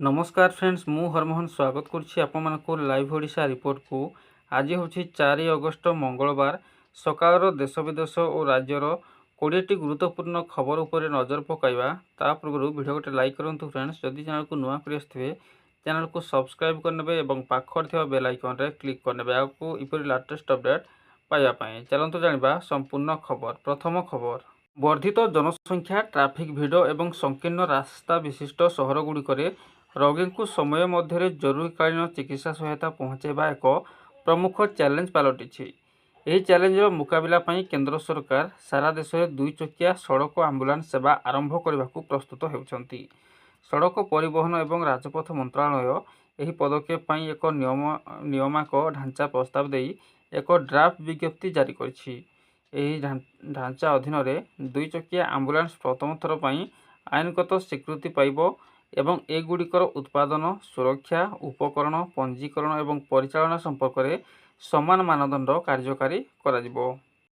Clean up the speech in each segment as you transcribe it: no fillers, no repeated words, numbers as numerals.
ନମସ୍କାର ଫ୍ରେଣ୍ଡସ୍, ମୁଁ ହରମୋହନ ସ୍ୱାଗତ କରୁଛି ଆପଣମାନଙ୍କୁ ଲାଇଭ୍ ଓଡ଼ିଶା ରିପୋର୍ଟକୁ। ଆଜି ହେଉଛି 4 ଅଗଷ୍ଟ, ମଙ୍ଗଳବାର। ସକାଳର ଦେଶ, ବିଦେଶ ଓ ରାଜ୍ୟର 20ଟି ଗୁରୁତ୍ୱପୂର୍ଣ୍ଣ ଖବର ଉପରେ ନଜର ପକାଇବା। ତା ପୂର୍ବରୁ ଭିଡ଼ିଓ ଗୋଟେ ଲାଇକ୍ କରନ୍ତୁ ଫ୍ରେଣ୍ଡସ୍। ଯଦି ଚ୍ୟାନେଲକୁ ନୂଆ କରି ଆସିଥିବେ, ଚ୍ୟାନେଲକୁ ସବସ୍କ୍ରାଇବ୍ କରିନେବେ ଏବଂ ପାଖରେ ଥିବା ବେଲ୍ ଆଇକନ୍ରେ କ୍ଲିକ୍ କରିନେବେ ଆଗକୁ ଏପରି ଲାଟେଷ୍ଟ ଅପଡ଼େଟ୍ ପାଇବା ପାଇଁ। ଚାଲନ୍ତୁ ଜାଣିବା ସମ୍ପୂର୍ଣ୍ଣ ଖବର। ପ୍ରଥମ ଖବର, ବର୍ଦ୍ଧିତ ଜନସଂଖ୍ୟା, ଟ୍ରାଫିକ୍ ଭିଡ଼ ଏବଂ ସଂକୀର୍ଣ୍ଣ ରାସ୍ତା ବିଶିଷ୍ଟ ସହରଗୁଡ଼ିକରେ ରୋଗୀଙ୍କୁ ସମୟ ମଧ୍ୟରେ ଜରୁରୀକାଳୀନ ଚିକିତ୍ସା ସହାୟତା ପହଞ୍ଚାଇବା ଏକ ପ୍ରମୁଖ ଚ୍ୟାଲେଞ୍ଜ ପାଲଟିଛି। ଏହି ଚ୍ୟାଲେଞ୍ଜର ମୁକାବିଲା ପାଇଁ କେନ୍ଦ୍ର ସରକାର ସାରା ଦେଶରେ ଦୁଇ ଚକିଆ ସଡ଼କ ଆମ୍ବୁଲାନ୍ସ ସେବା ଆରମ୍ଭ କରିବାକୁ ପ୍ରସ୍ତୁତ ହେଉଛନ୍ତି। ସଡ଼କ ପରିବହନ ଏବଂ ରାଜପଥ ମନ୍ତ୍ରଣାଳୟ ଏହି ପଦକ୍ଷେପ ପାଇଁ ଏକ ନିୟାମକ ଢାଞ୍ଚା ପ୍ରସ୍ତାବ ଦେଇ ଏକ ଡ୍ରାଫ୍ଟ ବିଜ୍ଞପ୍ତି ଜାରି କରିଛି। ଏହି ଢାଞ୍ଚା ଅଧୀନରେ ଦୁଇ ଚକିଆ ଆମ୍ବୁଲାନ୍ସ ପ୍ରଥମ ଥର ପାଇଁ ଆଇନଗତ ସ୍ୱୀକୃତି ପାଇବ ଏବଂ ଏଗୁଡ଼ିକର ଉତ୍ପାଦନ, ସୁରକ୍ଷା, ଉପକରଣ, ପଞ୍ଜୀକରଣ ଏବଂ ପରିଚାଳନା ସମ୍ପର୍କରେ ସମାନ ମାନଦଣ୍ଡ କାର୍ଯ୍ୟକାରୀ କରାଯିବ।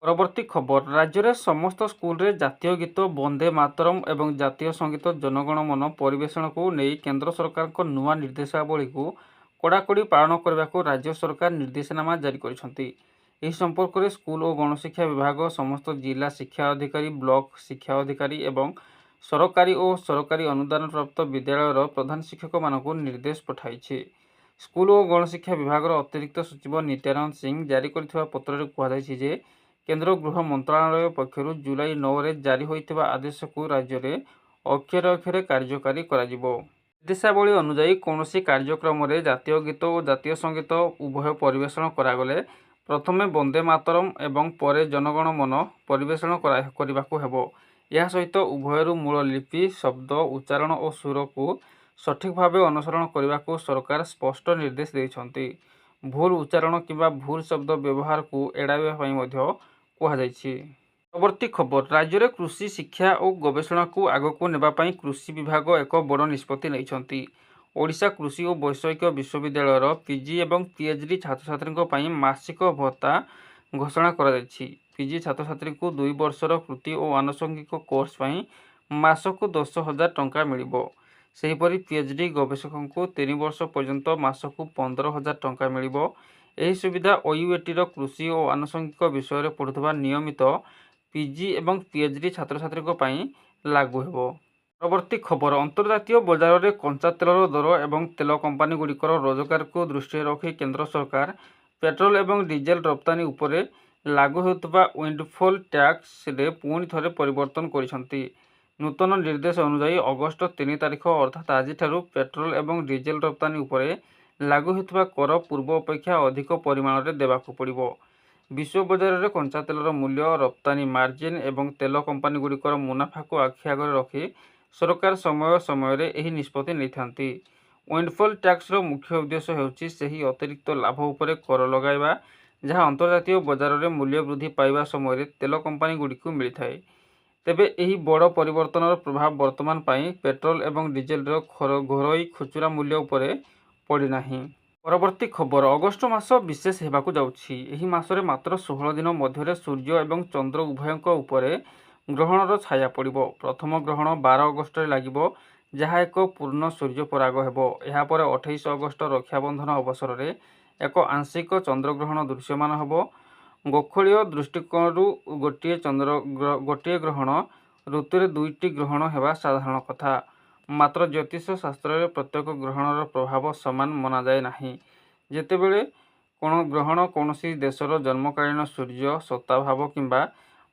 ପରବର୍ତ୍ତୀ ଖବର, ରାଜ୍ୟରେ ସମସ୍ତ ସ୍କୁଲରେ ଜାତୀୟ ଗୀତ ବନ୍ଦେ ମାତରମ୍ ଏବଂ ଜାତୀୟ ସଙ୍ଗୀତ ଜନଗଣ ମନ ପରିବେଷଣକୁ ନେଇ କେନ୍ଦ୍ର ସରକାରଙ୍କ ନୂଆ ନିର୍ଦ୍ଦେଶାବଳୀକୁ କଡ଼ାକଡ଼ି ପାଳନ କରିବାକୁ ରାଜ୍ୟ ସରକାର ନିର୍ଦ୍ଦେଶନାମା ଜାରି କରିଛନ୍ତି। ଏହି ସମ୍ପର୍କରେ ସ୍କୁଲ ଓ ଗଣଶିକ୍ଷା ବିଭାଗ ସମସ୍ତ ଜିଲ୍ଲା ଶିକ୍ଷା ଅଧିକାରୀ, ବ୍ଲକ ଶିକ୍ଷା ଅଧିକାରୀ ଏବଂ ସରକାରୀ ଓ ସରକାରୀ ଅନୁଦାନପ୍ରାପ୍ତ ବିଦ୍ୟାଳୟର ପ୍ରଧାନ ଶିକ୍ଷକମାନଙ୍କୁ ନିର୍ଦ୍ଦେଶ ପଠାଇଛି। ସ୍କୁଲ ଓ ଗଣଶିକ୍ଷା ବିଭାଗର ଅତିରିକ୍ତ ସଚିବ ନିତ୍ୟାନନ୍ଦ ସିଂ ଜାରି କରିଥିବା ପତ୍ରରେ କୁହାଯାଇଛି ଯେ କେନ୍ଦ୍ର ଗୃହ ମନ୍ତ୍ରଣାଳୟ ପକ୍ଷରୁ ଜୁଲାଇ 9ରେ ଜାରି ହୋଇଥିବା ଆଦେଶକୁ ରାଜ୍ୟରେ ଅକ୍ଷରେ ଅକ୍ଷରେ କାର୍ଯ୍ୟକାରୀ କରାଯିବ। ନିର୍ଦ୍ଦେଶାବଳୀ ଅନୁଯାୟୀ, କୌଣସି କାର୍ଯ୍ୟକ୍ରମରେ ଜାତୀୟ ଗୀତ ଓ ଜାତୀୟ ସଙ୍ଗୀତ ଉଭୟ ପରିବେଷଣ କରାଗଲେ ପ୍ରଥମେ ବନ୍ଦେ ମାତରମ୍ ଏବଂ ପରେ ଜନଗଣ ମନ ପରିବେଷଣ କରିବାକୁ ହେବ। ଏହା ସହିତ ଉଭୟର ମୂଳ ଲିପି, ଶବ୍ଦ, ଉଚ୍ଚାରଣ ଓ ସୁରକୁ ସଠିକ୍ ଭାବେ ଅନୁସରଣ କରିବାକୁ ସରକାର ସ୍ପଷ୍ଟ ନିର୍ଦ୍ଦେଶ ଦେଇଛନ୍ତି। ଭୁଲ ଉଚ୍ଚାରଣ କିମ୍ବା ଭୁଲ ଶବ୍ଦ ବ୍ୟବହାରକୁ ଏଡ଼ାଇବା ପାଇଁ ମଧ୍ୟ କୁହାଯାଇଛି। ପରବର୍ତ୍ତୀ ଖବର, ରାଜ୍ୟରେ କୃଷି ଶିକ୍ଷା ଓ ଗବେଷଣାକୁ ଆଗକୁ ନେବା ପାଇଁ କୃଷି ବିଭାଗ ଏକ ବଡ଼ ନିଷ୍ପତ୍ତି ନେଇଛନ୍ତି। ଓଡ଼ିଶା କୃଷି ଓ ବୈଷୟିକ ବିଶ୍ୱବିଦ୍ୟାଳୟର ପିଜି ଏବଂ ପିଏଚ୍ଡି ଛାତ୍ରଛାତ୍ରୀଙ୍କ ପାଇଁ ମାସିକ ଭତ୍ତା ଘୋଷଣା କରାଯାଇଛି। ପିଜି ଛାତ୍ରଛାତ୍ରୀଙ୍କୁ 2 ବର୍ଷର କୃତି ଓ ଆନୁଷଙ୍ଗିକ କୋର୍ସ ପାଇଁ ମାସକୁ 10,000 ଟଙ୍କା ମିଳିବ। ସେହିପରି ପିଏଚ୍ଡି ଗବେଷକଙ୍କୁ 3 ବର୍ଷ ପର୍ଯ୍ୟନ୍ତ ମାସକୁ 15,000 ଟଙ୍କା ମିଳିବ। ଏହି ସୁବିଧା ଓୟୁଏଟିର କୃଷି ଓ ଆନୁଷଙ୍ଗିକ ବିଷୟରେ ପଢ଼ୁଥିବା ନିୟମିତ ପିଜି ଏବଂ ପିଏଚ୍ଡି ଛାତ୍ରଛାତ୍ରୀଙ୍କ ପାଇଁ ଲାଗୁ ହେବ। ପରବର୍ତ୍ତୀ ଖବର, ଅନ୍ତର୍ଜାତୀୟ ବଜାରରେ କଞ୍ଚା ତେଲର ଦର ଏବଂ ତେଲ କମ୍ପାନୀଗୁଡ଼ିକର ରୋଜଗାରକୁ ଦୃଷ୍ଟିରେ ରଖି କେନ୍ଦ୍ର ସରକାର ପେଟ୍ରୋଲ ଏବଂ ଡିଜେଲ ରପ୍ତାନୀ ଉପରେ ଲାଗୁ ହେଉଥିବା ୱିଣ୍ଡଫଲ୍ ଟ୍ୟାକ୍ସରେ ପୁଣି ଥରେ ପରିବର୍ତ୍ତନ କରିଛନ୍ତି। ନୂତନ ନିର୍ଦ୍ଦେଶ ଅନୁଯାୟୀ, ଅଗଷ୍ଟ 3 ତାରିଖ ଅର୍ଥାତ୍ ଆଜିଠାରୁ ପେଟ୍ରୋଲ ଏବଂ ଡିଜେଲ ରପ୍ତାନୀ ଉପରେ ଲାଗୁ ହେଉଥିବା କର ପୂର୍ବ ଅପେକ୍ଷା ଅଧିକ ପରିମାଣରେ ଦେବାକୁ ପଡ଼ିବ। ବିଶ୍ୱ ବଜାରରେ କଞ୍ଚା ତେଲର ମୂଲ୍ୟ, ରପ୍ତାନୀ ମାର୍ଜିନ୍ ଏବଂ ତେଲ କମ୍ପାନୀଗୁଡ଼ିକର ମୁନାଫାକୁ ଆଖି ଆଗରେ ରଖି ସରକାର ସମୟ ସମୟରେ ଏହି ନିଷ୍ପତ୍ତି ନେଇଥାନ୍ତି। ୱିଣ୍ଡଫଲ୍ ଟ୍ୟାକ୍ସର ମୁଖ୍ୟ ଉଦ୍ଦେଶ୍ୟ ହେଉଛି ସେହି ଅତିରିକ୍ତ ଲାଭ ଉପରେ କର ଲଗାଇବା, ଯାହା ଅନ୍ତର୍ଜାତୀୟ ବଜାରରେ ମୂଲ୍ୟ ବୃଦ୍ଧି ପାଇବା ସମୟରେ ତେଲ କମ୍ପାନୀଗୁଡ଼ିକୁ ମିଳିଥାଏ। ତେବେ ଏହି ବଡ଼ ପରିବର୍ତ୍ତନର ପ୍ରଭାବ ବର୍ତ୍ତମାନ ପାଇଁ ପେଟ୍ରୋଲ ଏବଂ ଡିଜେଲର ଘରୋଇ ଖୁଚୁରା ମୂଲ୍ୟ ଉପରେ ପଡ଼ିନାହିଁ। ପରବର୍ତ୍ତୀ ଖବର, ଅଗଷ୍ଟ ମାସ ବିଶେଷ ହେବାକୁ ଯାଉଛି। ଏହି ମାସରେ ମାତ୍ର 16 ଦିନ ମଧ୍ୟରେ ସୂର୍ଯ୍ୟ ଏବଂ ଚନ୍ଦ୍ର ଉଭୟଙ୍କ ଉପରେ ଗ୍ରହଣର ଛାୟା ପଡ଼ିବ। ପ୍ରଥମ ଗ୍ରହଣ 12 ଅଗଷ୍ଟରେ ଲାଗିବ, ଯାହା ଏକ ପୂର୍ଣ୍ଣ ସୂର୍ଯ୍ୟପରାଗ ହେବ। ଏହାପରେ 28 ଅଗଷ୍ଟ ରକ୍ଷାବନ୍ଧନ ଅବସରରେ ଏକ ଆଂଶିକ ଚନ୍ଦ୍ରଗ୍ରହଣ ଦୃଶ୍ୟମାନ ହେବ। ଖଗୋଳୀୟ ଦୃଷ୍ଟିକୋଣରୁ ଗୋଟିଏ ଗ୍ରହଣ ଋତୁରେ ଦୁଇଟି ଗ୍ରହଣ ହେବା ସାଧାରଣ କଥା। ମାତ୍ର ଜ୍ୟୋତିଷ ଶାସ୍ତ୍ରରେ ପ୍ରତ୍ୟେକ ଗ୍ରହଣର ପ୍ରଭାବ ସମାନ ମନାଯାଏ ନାହିଁ। ଯେତେବେଳେ ଗ୍ରହଣ କୌଣସି ଦେଶର ଜନ୍ମକାଳୀନ ସୂର୍ଯ୍ୟ ଶତାଭାବ କିମ୍ବା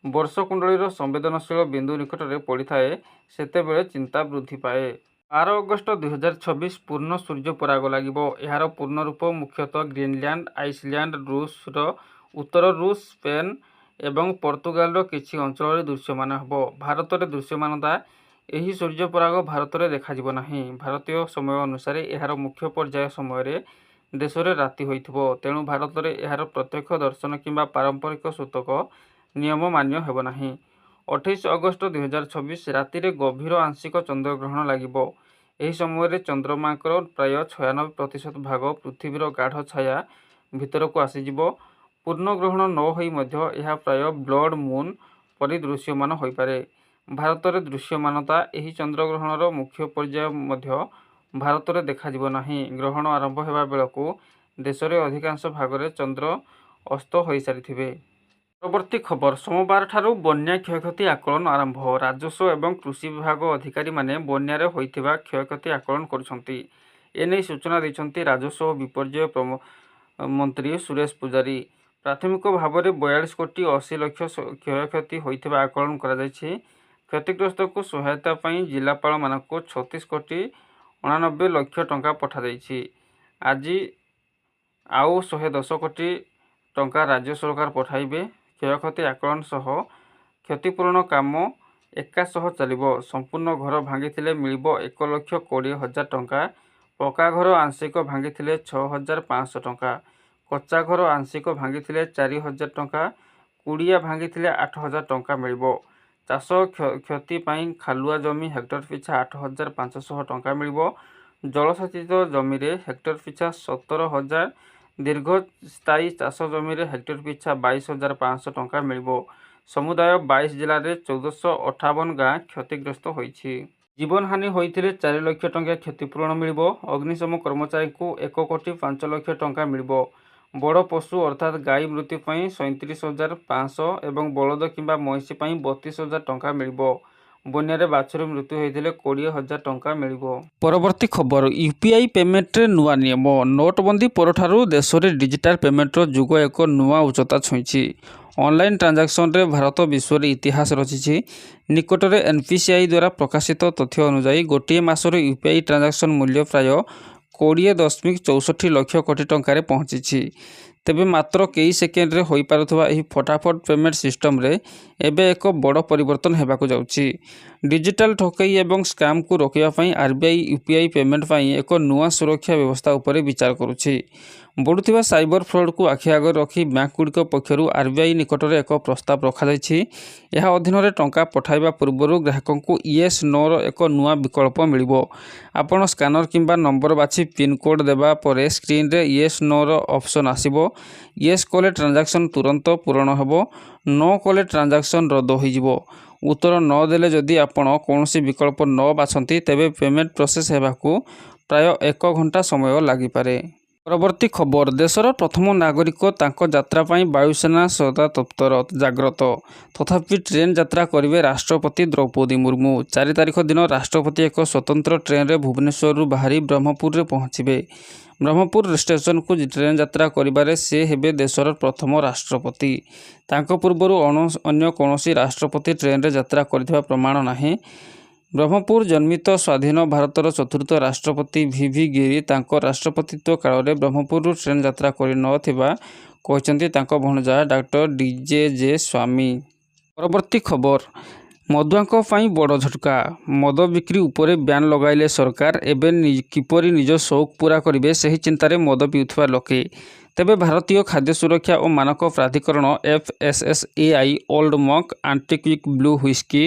ବର୍ଷ କୁଣ୍ଡଳୀର ସମ୍ବେଦନଶୀଳ ବିନ୍ଦୁ ନିକଟରେ ପଡ଼ିଥାଏ, ସେତେବେଳେ ଚିନ୍ତା ବୃଦ୍ଧି ପାଏ। 12 ଅଗଷ୍ଟ 2026 ପୂର୍ଣ୍ଣ ସୂର୍ଯ୍ୟପରାଗ ଲାଗିବ। ଏହାର ପୂର୍ଣ୍ଣ ରୂପ ମୁଖ୍ୟତଃ ଗ୍ରୀନଲ୍ୟାଣ୍ଡ, ଆଇସଲ୍ୟାଣ୍ଡ, ରୁଷର ଉତ୍ତର ରୁଷ, ସ୍ପେନ୍ ଏବଂ ପର୍ତ୍ତୁଗାଲର କିଛି ଅଞ୍ଚଳରେ ଦୃଶ୍ୟମାନ ହେବ। ଭାରତରେ ଦୃଶ୍ୟମାନତା, ଏହି ସୂର୍ଯ୍ୟପରାଗ ଭାରତରେ ଦେଖାଯିବ ନାହିଁ। ଭାରତୀୟ ସମୟ ଅନୁସାରେ ଏହାର ମୁଖ୍ୟ ପର୍ଯ୍ୟାୟ ସମୟରେ ଦେଶରେ ରାତି ହୋଇଥିବ। ତେଣୁ ଭାରତରେ ଏହାର ପ୍ରତ୍ୟକ୍ଷ ଦର୍ଶନ କିମ୍ବା ପାରମ୍ପରିକ ସୂତକ ନିୟମ ମାନ୍ୟ ହେବ ନାହିଁ। 28 ଅଗଷ୍ଟ 2026 ରାତିରେ ଗଭୀର ଆଂଶିକ ଚନ୍ଦ୍ରଗ୍ରହଣ ଲାଗିବ। ଏହି ସମୟରେ ଚନ୍ଦ୍ରମାଙ୍କର ପ୍ରାୟ 96% ଭାଗ ପୃଥିବୀର ଗାଢ଼ ଛାୟା ଭିତରକୁ ଆସିଯିବ। ପୂର୍ଣ୍ଣ ଗ୍ରହଣ ନ ହୋଇ ମଧ୍ୟ ଏହା ପ୍ରାୟ ବ୍ଲଡ୍ ମୁନ୍ ପରି ଦୃଶ୍ୟମାନ ହୋଇପାରେ। ଭାରତରେ ଦୃଶ୍ୟମାନତା, ଏହି ଚନ୍ଦ୍ରଗ୍ରହଣର ମୁଖ୍ୟ ପର୍ଯ୍ୟାୟ ମଧ୍ୟ ଭାରତରେ ଦେଖାଯିବ ନାହିଁ। ଗ୍ରହଣ ଆରମ୍ଭ ହେବା ବେଳକୁ ଦେଶରେ ଅଧିକାଂଶ ଭାଗରେ ଚନ୍ଦ୍ର ଅସ୍ତ ହୋଇସାରିଥିବେ। ପରବର୍ତ୍ତୀ ଖବର, ସୋମବାରଠାରୁ ବନ୍ୟା କ୍ଷୟକ୍ଷତି ଆକଳନ ଆରମ୍ଭ। ରାଜସ୍ୱ ଏବଂ କୃଷି ବିଭାଗ ଅଧିକାରୀମାନେ ବନ୍ୟାରେ ହୋଇଥିବା କ୍ଷୟକ୍ଷତି ଆକଳନ କରୁଛନ୍ତି। ଏନେଇ ସୂଚନା ଦେଇଛନ୍ତି ରାଜସ୍ୱ ଓ ବିପର୍ଯ୍ୟୟ ମନ୍ତ୍ରୀ ସୁରେଶ ପୂଜାରୀ। ପ୍ରାଥମିକ ଭାବରେ 42 କୋଟି 80 ଲକ୍ଷ କ୍ଷୟକ୍ଷତି ହୋଇଥିବା ଆକଳନ କରାଯାଇଛି। କ୍ଷତିଗ୍ରସ୍ତଙ୍କୁ ସହାୟତା ପାଇଁ ଜିଲ୍ଲାପାଳମାନଙ୍କୁ 36 କୋଟି 89 ଲକ୍ଷ ଟଙ୍କା ପଠାଯାଇଛି। ଆଜି ଆଉ 110 କୋଟି ଟଙ୍କା ରାଜ୍ୟ ସରକାର ପଠାଇବେ। କ୍ଷୟକ୍ଷତି ଆକଳନ ସହ କ୍ଷତିପୂରଣ କାମ ଏକା ସହ ଚାଲିବ। ସମ୍ପୂର୍ଣ୍ଣ ଘର ଭାଙ୍ଗିଥିଲେ ମିଳିବ 1,20,000 ଟଙ୍କା। ପକ୍କା ଘର ଆଂଶିକ ଭାଙ୍ଗିଥିଲେ 6,500 ଟଙ୍କା। କଚ୍ଚା ଘର ଆଂଶିକ ଭାଙ୍ଗିଥିଲେ 4,000 ଟଙ୍କା। କୁଡ଼ିଆ ଭାଙ୍ଗିଥିଲେ 8,000 ଟଙ୍କା ମିଳିବ। ଚାଷ କ୍ଷତି ପାଇଁ ଖାଲୁଆ ଜମି ହେକ୍ଟର ପିଛା 8,500 ଟଙ୍କା ମିଳିବ। ଜଳସେଚିତ ଜମିରେ ହେକ୍ଟର ପିଛା 17,000, ଦୀର୍ଘସ୍ଥାୟୀ ଚାଷ ଜମିରେ ହେକ୍ଟର ପିଛା 22,500 ଟଙ୍କା ମିଳିବ। ସମୁଦାୟ 22 ଜିଲ୍ଲାରେ 1,458 ଗାଁ କ୍ଷତିଗ୍ରସ୍ତ ହୋଇଛି। ଜୀବନହାନି ହୋଇଥିଲେ 4 ଲକ୍ଷ ଟଙ୍କା କ୍ଷତିପୂରଣ ମିଳିବ। ଅଗ୍ନିଶମ କର୍ମଚାରୀଙ୍କୁ 1 କୋଟି 5 ଲକ୍ଷ ଟଙ୍କା ମିଳିବ। ବଡ଼ ପଶୁ ଅର୍ଥାତ୍ ଗାଈ ମୃତ୍ୟୁ ପାଇଁ 37,500 ଏବଂ ବଳଦ କିମ୍ବା ମଇଁଷି ପାଇଁ 32,000 ଟଙ୍କା ମିଳିବ। ବନ୍ୟାରେ ବାଛୁରୀ ମୃତ୍ୟୁ ହୋଇଥିଲେ 20,000 ଟଙ୍କା ମିଳିବ। ପରବର୍ତ୍ତୀ ଖବର, ୟୁପିଆଇ ପେମେଣ୍ଟରେ ନୂଆ ନିୟମ। ନୋଟବନ୍ଦୀ ପରଠାରୁ ଦେଶରେ ଡିଜିଟାଲ ପେମେଣ୍ଟର ଯୁଗ ଏକ ନୂଆ ଉଚ୍ଚତା ଛୁଇଁଛି। ଅନଲାଇନ୍ ଟ୍ରାଞ୍ଜାକ୍ସନରେ ଭାରତ ବିଶ୍ୱରେ ଇତିହାସ ରଚିଛି। ନିକଟରେ ଏନ୍ପିସିଆଇ ଦ୍ୱାରା ପ୍ରକାଶିତ ତଥ୍ୟ ଅନୁଯାୟୀ, ଗୋଟିଏ ମାସରେ ୟୁପିଆଇ ଟ୍ରାଞ୍ଜାକ୍ସନ୍ ମୂଲ୍ୟ ପ୍ରାୟ 20.64 ଲକ୍ଷ କୋଟି ଟଙ୍କାରେ ପହଞ୍ଚିଛି। ତେବେ ମାତ୍ର କେଇ ସେକେଣ୍ଡରେ ହୋଇପାରୁଥିବା ଏହି ଫଟାଫଟ ପେମେଣ୍ଟ ସିଷ୍ଟମରେ ଏବେ ଏକ ବଡ଼ ପରିବର୍ତ୍ତନ ହେବାକୁ ଯାଉଛି। ଡିଜିଟାଲ ଠକେଇ ଏବଂ ସ୍କାମକୁ ରୋକିବା ପାଇଁ ଆର୍ବିଆଇ ୟୁପିଆଇ ପେମେଣ୍ଟ ପାଇଁ ଏକ ନୂଆ ସୁରକ୍ଷା ବ୍ୟବସ୍ଥା ଉପରେ ବିଚାର କରୁଛି। ବଢ଼ୁଥିବା ସାଇବର ଫ୍ରଡକୁ ଆଖି ଆଗରେ ରଖି ବ୍ୟାଙ୍କଗୁଡ଼ିକ ପକ୍ଷରୁ ଆର୍ବିଆଇ ନିକଟରେ ଏକ ପ୍ରସ୍ତାବ ରଖାଯାଇଛି। ଏହା ଅଧୀନରେ ଟଙ୍କା ପଠାଇବା ପୂର୍ବରୁ ଗ୍ରାହକଙ୍କୁ ୟେସ୍ ନୋର ଏକ ନୂଆ ବିକଳ୍ପ ମିଳିବ। ଆପଣ ସ୍କାନର କିମ୍ବା ନମ୍ବର ବାଛି ପିନ୍ କୋଡ୍ ଦେବା ପରେ ସ୍କ୍ରିନରେ ୟେସ୍ ନୋର ଅପସନ୍ ଆସିବ। ୟେସ୍ କଲେ ଟ୍ରାଞ୍ଜାକ୍ସନ୍ ତୁରନ୍ତ ପୂରଣ ହେବ, ନୋ କଲେ ଟ୍ରାଞ୍ଜାକ୍ସନ୍ ରଦ୍ଦ ହୋଇଯିବ। ଉତ୍ତର ନ ଦେଲେ, ଯଦି ଆପଣ କୌଣସି ବିକଳ୍ପ ନ ବାଛନ୍ତି, ତେବେ ପେମେଣ୍ଟ ପ୍ରୋସେସ୍ ହେବାକୁ ପ୍ରାୟ ଏକ ଘଣ୍ଟା ସମୟ ଲାଗିପାରେ। ପରବର୍ତ୍ତୀ ଖବର, ଦେଶର ପ୍ରଥମ ନାଗରିକ, ତାଙ୍କ ଯାତ୍ରା ପାଇଁ ବାୟୁସେନା ସଦା ତତ୍ପର, ଜାଗ୍ରତ। ତଥାପି ଟ୍ରେନ୍ ଯାତ୍ରା କରିବେ ରାଷ୍ଟ୍ରପତି ଦ୍ରୌପଦୀ ମୁର୍ମୁ। 4 ତାରିଖ ଦିନ ରାଷ୍ଟ୍ରପତି ଏକ ସ୍ୱତନ୍ତ୍ର ଟ୍ରେନ୍ରେ ଭୁବନେଶ୍ୱରରୁ ବାହାରି ବ୍ରହ୍ମପୁରରେ ପହଞ୍ଚିବେ। ବ୍ରହ୍ମପୁର ଷ୍ଟେସନକୁ ଟ୍ରେନ୍ ଯାତ୍ରା କରିବାରେ ସେ ହେବେ ଦେଶର ପ୍ରଥମ ରାଷ୍ଟ୍ରପତି। ତାଙ୍କ ପୂର୍ବରୁ ଅନ୍ୟ କୌଣସି ରାଷ୍ଟ୍ରପତି ଟ୍ରେନ୍ରେ ଯାତ୍ରା କରିଥିବା ପ୍ରମାଣ ନାହିଁ। ବ୍ରହ୍ମପୁର ଜନ୍ମିତ ସ୍ୱାଧୀନ ଭାରତର ଚତୁର୍ଥ ରାଷ୍ଟ୍ରପତି ଭି ଭି ଗିରି ତାଙ୍କ ରାଷ୍ଟ୍ରପତିତ୍ୱ କାଳରେ ବ୍ରହ୍ମପୁରରୁ ଟ୍ରେନ୍ ଯାତ୍ରା କରିନଥିବା କହିଛନ୍ତି ତାଙ୍କ ଭଣଜା ଡାକ୍ତର ଡିଜେ ଜେ ସ୍ୱାମୀ। ପରବର୍ତ୍ତୀ ଖବର, ମଦୁଆଙ୍କ ପାଇଁ ବଡ଼ ଝଟକା। ମଦ ବିକ୍ରି ଉପରେ ବ୍ୟାନ୍ ଲଗାଇଲେ ସରକାର। ଏବେ କିପରି ନିଜ ସଉକ ପୂରା କରିବେ, ସେହି ଚିନ୍ତାରେ ମଦ ପିଉଥିବା ଲୋକେ। ତେବେ ଭାରତୀୟ ଖାଦ୍ୟ ସୁରକ୍ଷା ଓ ମାନକ ପ୍ରାଧିକରଣ FSSAI old Monk, antique blue whisky,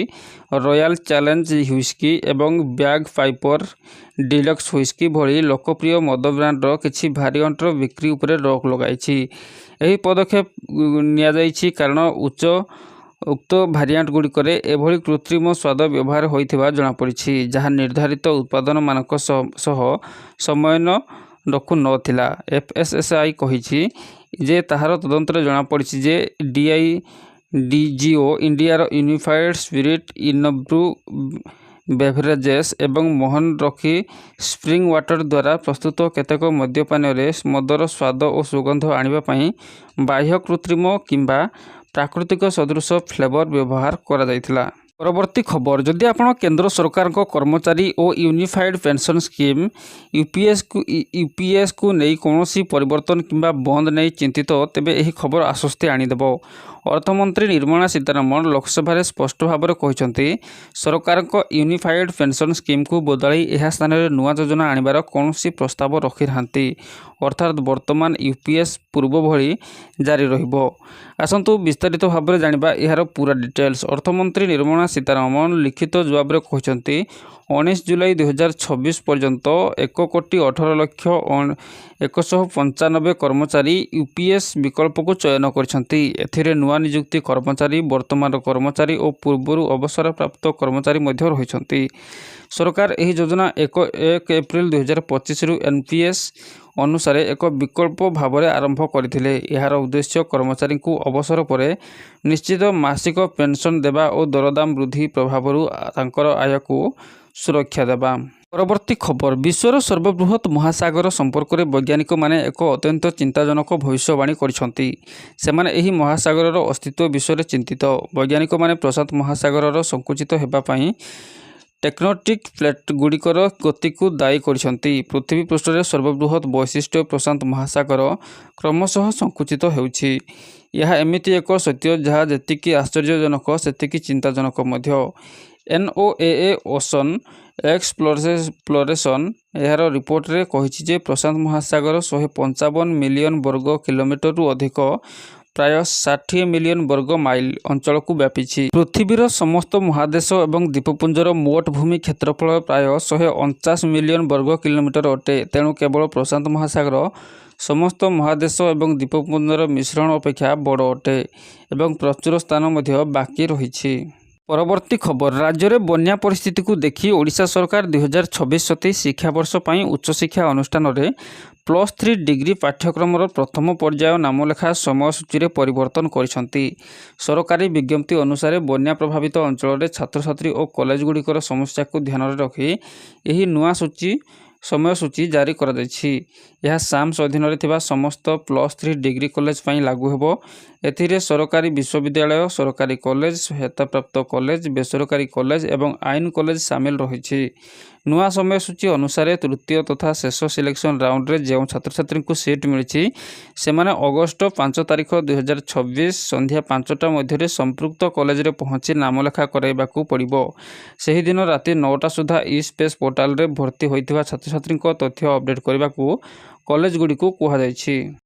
royal challenge whisky ଏବଂ ବ୍ୟାଗ୍ ପାଇପର ଡିଲକ୍ସ ହ୍ୱିସ୍କି ଭଳି ଲୋକପ୍ରିୟ ମଦ ବ୍ରାଣ୍ଡର କିଛି ଭାରିଏଣ୍ଟର ବିକ୍ରି ଉପରେ ରୋକ ଲଗାଇଛି। ଏହି ପଦକ୍ଷେପ ନିଆଯାଇଛି କାରଣ ଉକ୍ତ ଭାରିଆଣ୍ଟଗୁଡ଼ିକରେ ଏଭଳି କୃତ୍ରିମ ସ୍ୱାଦ ବ୍ୟବହାର ହୋଇଥିବା ଜଣାପଡ଼ିଛି, ଯାହା ନିର୍ଦ୍ଧାରିତ ଉତ୍ପାଦନ ମାନକ ସହ ସମନ୍ୱୟ ରଖୁନଥିଲା। ଏଫ୍ଏସ୍ଏସ୍ଆଇ କହିଛି ଯେ ତାହାର ତଦନ୍ତରେ ଜଣାପଡ଼ିଛି ଯେ ଡିଆଜିଓ ଇଣ୍ଡିଆର ୟୁନିଫାଏଡ୍ ସ୍ପିରିଟ୍, ଇନବ୍ରୁ ବେଭରେଜେସ୍ ଏବଂ ମୋହନ ରକି ସ୍ପ୍ରିଙ୍ଗ ୱାଟର ଦ୍ୱାରା ପ୍ରସ୍ତୁତ କେତେକ ମଦ୍ୟପାନରେ ମଦର ସ୍ୱାଦ ଓ ସୁଗନ୍ଧ ଆଣିବା ପାଇଁ ବାହ୍ୟ କୃତ୍ରିମ କିମ୍ବା ପ୍ରାକୃତିକ ସଦୃଶ ଫ୍ଲେଭର ବ୍ୟବହାର କରାଯାଇଥିଲା। ପରବର୍ତ୍ତୀ ଖବର, ଯଦି ଆପଣ କେନ୍ଦ୍ର ସରକାରଙ୍କ କର୍ମଚାରୀ ଓ ୟୁନିଫାଏଡ୍ ପେନ୍ସନ୍ ସ୍କିମ୍ ୟୁପିଏସ୍କୁ ନେଇ କୌଣସି ପରିବର୍ତ୍ତନ କିମ୍ବା ବନ୍ଦ ନେଇ ଚିନ୍ତିତ, ତେବେ ଏହି ଖବର ଆଶ୍ୱସ୍ତି ଆଣିଦେବ। ଅର୍ଥମନ୍ତ୍ରୀ ନିର୍ମଳା ସୀତାରମଣ ଲୋକସଭାରେ ସ୍ପଷ୍ଟ ଭାବରେ କହିଛନ୍ତି, ସରକାରଙ୍କ ୟୁନିଫାଏଡ୍ ପେନ୍ସନ୍ ସ୍କିମ୍କୁ ବଦଳାଇ ଏହା ସ୍ଥାନରେ ନୂଆ ଯୋଜନା ଆଣିବାର କୌଣସି ପ୍ରସ୍ତାବ ରଖିନାହାନ୍ତି। ଅର୍ଥାତ୍ ବର୍ତ୍ତମାନ ୟୁପିଏସ୍ ପୂର୍ବ ଭଳି ଜାରି ରହିବ। ଆସନ୍ତୁ ବିସ୍ତାରିତ ଭାବରେ ଜାଣିବା ଏହାର ପୁରା ଡିଟେଲ୍ସ। ଅର୍ଥମନ୍ତ୍ରୀ ନିର୍ମଳା ସୀତାରମଣ ଲିଖିତ ଜବାବରେ କହିଛନ୍ତି, 19 ଜୁଲାଇ 2026 ପର୍ଯ୍ୟନ୍ତ 1 କୋଟି 18 ଲକ୍ଷ 195 କର୍ମଚାରୀ ୟୁପିଏସ୍ ବିକଳ୍ପକୁ ଚୟନ କରିଛନ୍ତି। ଏଥିରେ ନୂଆ ନିଯୁକ୍ତି କର୍ମଚାରୀ, ବର୍ତ୍ତମାନର କର୍ମଚାରୀ ଓ ପୂର୍ବରୁ ଅବସରପ୍ରାପ୍ତ କର୍ମଚାରୀ ମଧ୍ୟ ରହିଛନ୍ତି। ସରକାର ଏହି ଯୋଜନା 1 ଏପ୍ରିଲ 2025ରୁ ଏନ୍ପିଏସ୍ ଅନୁସାରେ ଏକ ବିକଳ୍ପ ଭାବରେ ଆରମ୍ଭ କରିଥିଲେ। ଏହାର ଉଦ୍ଦେଶ୍ୟ କର୍ମଚାରୀଙ୍କୁ ଅବସର ପରେ ନିଶ୍ଚିତ ମାସିକ ପେନ୍ସନ୍ ଦେବା ଓ ଦରଦାମ ବୃଦ୍ଧି ପ୍ରଭାବରୁ ତାଙ୍କର ଆୟକୁ ସୁରକ୍ଷା ଦେବା। ପରବର୍ତ୍ତୀ ଖବର, ବିଶ୍ୱର ସର୍ବବୃହତ୍ ମହାସାଗର ସମ୍ପର୍କରେ ବୈଜ୍ଞାନିକମାନେ ଏକ ଅତ୍ୟନ୍ତ ଚିନ୍ତାଜନକ ଭବିଷ୍ୟବାଣୀ କରିଛନ୍ତି। ସେମାନେ ଏହି ମହାସାଗରର ଅସ୍ତିତ୍ୱ ବିଷୟରେ ଚିନ୍ତିତ। ବୈଜ୍ଞାନିକମାନେ ପ୍ରଶାନ୍ତ ମହାସାଗରର ସଂକୁଚିତ ହେବା ପାଇଁ ଟେକ୍ଟୋନିକ୍ ପ୍ଲେଟ୍ଗୁଡ଼ିକର ଗତିକୁ ଦାୟୀ କରିଛନ୍ତି। ପୃଥିବୀ ପୃଷ୍ଠରେ ସର୍ବବୃହତ୍ ବୈଶିଷ୍ଟ୍ୟ ପ୍ରଶାନ୍ତ ମହାସାଗର କ୍ରମଶଃ ସଂକୁଚିତ ହେଉଛି। ଏହା ଏମିତି ଏକ ସତ୍ୟ ଯାହା ଯେତିକି ଆଶ୍ଚର୍ଯ୍ୟଜନକ, ସେତିକି ଚିନ୍ତାଜନକ ମଧ୍ୟ। ଏନ୍ଓଏଏ ଓସନ୍ ଏକ୍ସପ୍ଲୋରେସନ୍ ଏହାର ରିପୋର୍ଟରେ କହିଛି ଯେ ପ୍ରଶାନ୍ତ ମହାସାଗର 155 ମିଲିୟନ ବର୍ଗ କିଲୋମିଟରରୁ ଅଧିକ, ପ୍ରାୟ 60 ମିଲିୟନ ବର୍ଗ ମାଇଲ ଅଞ୍ଚଳକୁ ବ୍ୟାପିଛି। ପୃଥିବୀର ସମସ୍ତ ମହାଦେଶ ଏବଂ ଦ୍ୱୀପପୁଞ୍ଜର ମୋଟ ଭୂମି କ୍ଷେତ୍ରଫଳ ପ୍ରାୟ 149 ମିଲିୟନ ବର୍ଗ କିଲୋମିଟର ଅଟେ। ତେଣୁ କେବଳ ପ୍ରଶାନ୍ତ ମହାସାଗର ସମସ୍ତ ମହାଦେଶ ଏବଂ ଦ୍ୱୀପପୁଞ୍ଜର ମିଶ୍ରଣ ଅପେକ୍ଷା ବଡ଼ ଅଟେ ଏବଂ ପ୍ରଚୁର ସ୍ଥାନ ମଧ୍ୟ ବାକି ରହିଛି। ପରବର୍ତ୍ତୀ ଖବର, ରାଜ୍ୟରେ ବନ୍ୟା ପରିସ୍ଥିତିକୁ ଦେଖି ଓଡ଼ିଶା ସରକାର 2026-27 ଶିକ୍ଷାବର୍ଷ ପାଇଁ ଉଚ୍ଚଶିକ୍ଷା ଅନୁଷ୍ଠାନରେ +3 ଡିଗ୍ରୀ ପାଠ୍ୟକ୍ରମର ପ୍ରଥମ ପର୍ଯ୍ୟାୟ ନାମଲେଖା ସମୟସୂଚୀରେ ପରିବର୍ତ୍ତନ କରିଛନ୍ତି। ସରକାରୀ ବିଜ୍ଞପ୍ତି ଅନୁସାରେ, ବନ୍ୟା ପ୍ରଭାବିତ ଅଞ୍ଚଳରେ ଛାତ୍ରଛାତ୍ରୀ ଓ କଲେଜଗୁଡ଼ିକର ସମସ୍ୟାକୁ ଧ୍ୟାନରେ ରଖି ଏହି ନୂଆ ସମୟସୂଚୀ ଜାରି କରାଯାଇଛି। ଏହା ସାମ୍ସ ଅଧୀନରେ ଥିବା ସମସ୍ତ +3 ଡିଗ୍ରୀ କଲେଜ ପାଇଁ ଲାଗୁ ହେବ। ଏଥିରେ ସରକାରୀ ବିଶ୍ୱବିଦ୍ୟାଳୟ, ସରକାରୀ କଲେଜ, ସହାୟତାପ୍ରାପ୍ତ କଲେଜ, ବେସରକାରୀ କଲେଜ ଏବଂ ଆଇନ କଲେଜ ସାମିଲ ରହିଛି। ନୂଆ ସମୟସୂଚୀ ଅନୁସାରେ, ତୃତୀୟ ତଥା ଶେଷ ସିଲେକ୍ସନ୍ ରାଉଣ୍ଡରେ ଯେଉଁ ଛାତ୍ରଛାତ୍ରୀଙ୍କୁ ସିଟ୍ ମିଳିଛି, ସେମାନେ ଅଗଷ୍ଟ 5 ତାରିଖ 2026 ସନ୍ଧ୍ୟା 5ଟା ମଧ୍ୟରେ ସମ୍ପୃକ୍ତ କଲେଜରେ ପହଞ୍ଚି ନାମଲେଖା କରାଇବାକୁ ପଡ଼ିବ। ସେହିଦିନ ରାତି 9ଟା ସୁଦ୍ଧା ଇ ସ୍ପେସ୍ ପୋର୍ଟାଲରେ ଭର୍ତ୍ତି ହୋଇଥିବା ଛାତ୍ରଛାତ୍ରୀଙ୍କ ତଥ୍ୟ ଅପଡେଟ୍ କରିବାକୁ କଲେଜଗୁଡ଼ିକୁ କୁହାଯାଇଛି।